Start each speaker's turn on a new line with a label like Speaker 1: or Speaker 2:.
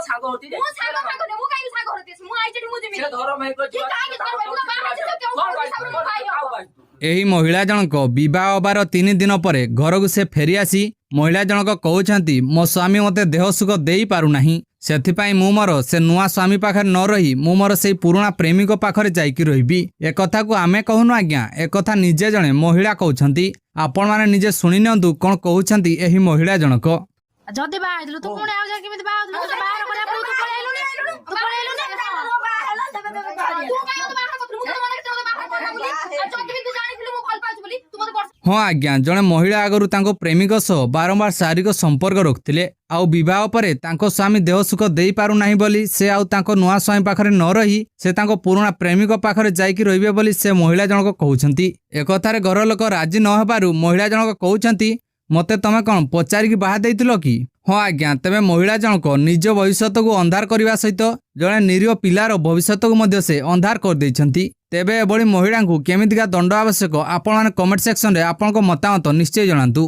Speaker 1: ସାଙ୍ଗ ହଉଛି ଯେ।
Speaker 2: ମୁଁ ସାଙ୍ଗ ଫାଙ୍ଗ ନୁହେଁ, ମୁଁ କାହିଁକି ସାଙ୍ଗ ଘରେ ମୁଁ ଆଇଛି ମୁଁ ଯିବି।
Speaker 1: ସେ ଧରମ ହେଇକି
Speaker 2: କି କାହିଁକି ଧରମ? ମୁଁ ତ ବାହା ହେଇଛି, ତ କେଉଁ
Speaker 1: କଣ
Speaker 2: ହିସାବରେ
Speaker 1: ପାଇଛୁ?
Speaker 2: ଭାଇ ହବ?
Speaker 1: କାହାକୁ ପାଇଛୁ?
Speaker 3: ଏହି ମହିଳା ଜଣକ ବିବାହ ହେବାର 3 ଦିନ ପରେ ଘରକୁ ସେ ଫେରି ଆସି ମହିଳା ଜଣକ କହୁଛନ୍ତି, ମୋ ସ୍ୱାମୀ ମୋତେ ଦେହ ସୁଖ ଦେଇପାରୁନାହିଁ, ସେଥିପାଇଁ ମୁଁ ମୋର ସେ ନୂଆ ସ୍ୱାମୀ ପାଖରେ ନ ରହି ମୁଁ ମୋର ସେଇ ପୁରୁଣା ପ୍ରେମିକ ପାଖରେ ଯାଇକି ରହିବି। ଏକଥାକୁ ଆମେ କହୁନୁ ଆଜ୍ଞା, ଏକଥା ନିଜେ ଜଣେ ମହିଳା କହୁଛନ୍ତି। ଆପଣମାନେ ନିଜେ ଶୁଣି ନିଅନ୍ତୁ କ'ଣ କହୁଛନ୍ତି ଏହି ମହିଳା ଜଣକ।
Speaker 4: ଯଦି ବାହା ହେଇଥିଲୁ, ତୁ ପୁଣି ଆଉ ଯାଇ କେମିତି ବାହା ହଉଥିଲୁ? ତୁ ବାହାର କରିବା ପୂର୍ବରୁ ତୁ ପଳେଇ ଆଇଲୁନି, ତୁ ପଳେଇ ଆଇଲୁନି।
Speaker 2: ତୁ କାଇଁ ମତେ ବାହାର କରିଥିଲୁ? ମୁଁ ତ ମନା କରିଥିଲି ମତେ ବାହାର କରନା ବୋଲି। ଆଉ ଯଦି ବି ତୁ ଜାଣିଥିଲୁ ମୁଁ ଭଲ ପାଉଛି ବୋଲି, ତୁ ମତେ ବର୍ଷ
Speaker 3: ହଁ ଆଜ୍ଞା, ଜଣେ ମହିଳା ଆଗରୁ ତାଙ୍କ ପ୍ରେମିକ ସହ ବାରମ୍ବାର ଶାରୀରିକ ସମ୍ପର୍କ ରଖୁଥିଲେ ଆଉ ବିବାହ ପରେ ତାଙ୍କ ସ୍ୱାମୀ ଦେହ ସୁଖ ଦେଇପାରୁନାହିଁ ବୋଲି ସେ ଆଉ ତାଙ୍କ ନୂଆ ସ୍ୱାମୀ ପାଖରେ ନ ରହି ସେ ତାଙ୍କ ପୁରୁଣା ପ୍ରେମିକ ପାଖରେ ଯାଇକି ରହିବେ ବୋଲି ସେ ମହିଳା ଜଣକ କହୁଛନ୍ତି। ଏକଥାରେ ଘର ଲୋକ ରାଜି ନ ହେବାରୁ ମହିଳା ଜଣକ କହୁଛନ୍ତି, ମୋତେ ତମେ କ'ଣ ପଚାରିକି ବାହା ଦେଇଥିଲ କି? ହଁ ଆଜ୍ଞା, ତେବେ ମହିଳା ଜଣକ ନିଜ ଭବିଷ୍ୟତକୁ ଅନ୍ଧାର କରିବା ସହିତ ଜଣେ ନିରୀହ ପିଲାର ଭବିଷ୍ୟତକୁ ମଧ୍ୟ ସେ ଅନ୍ଧାର କରିଦେଇଛନ୍ତି। ତେବେ ଏଭଳି ମହିଳାଙ୍କୁ କେମିତିକା ଦଣ୍ଡ ଆବଶ୍ୟକ, ଆପଣମାନେ କମେଣ୍ଟ ସେକ୍ସନରେ ଆପଣଙ୍କ ମତାମତ ନିଶ୍ଚୟ ଜଣାନ୍ତୁ।